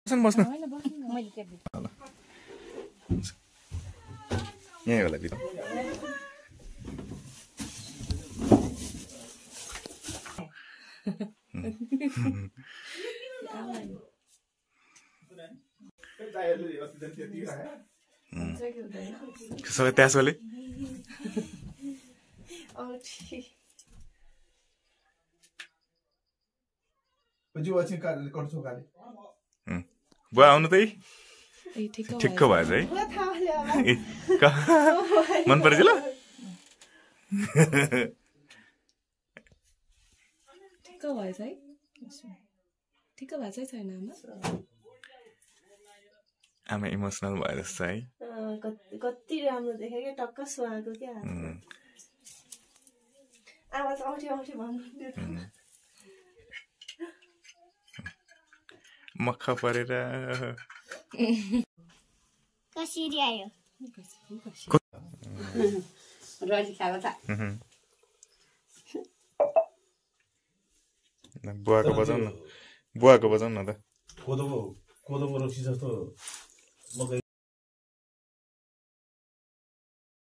बस्नु हैन बस्नु मैले टेबल यही होला बिरो सबै त्यसोले बुवा आउनु त ठिक्क भएछ है मन परेछ ल ठिक्क भएछ है ठिक्क भएछ छैन आमा इमोसनल भए जस्तो है कति राम्रो देख्यो क्या टक्क सुहाएको क्या आमा चाहिँ औठी औठी भन्नुहुन्थ्यो मक्ख परेर कसरी आयो बुवाको बजाउन न बुवाको बजाउन न त कोदोको रक्सी जस्तो मकै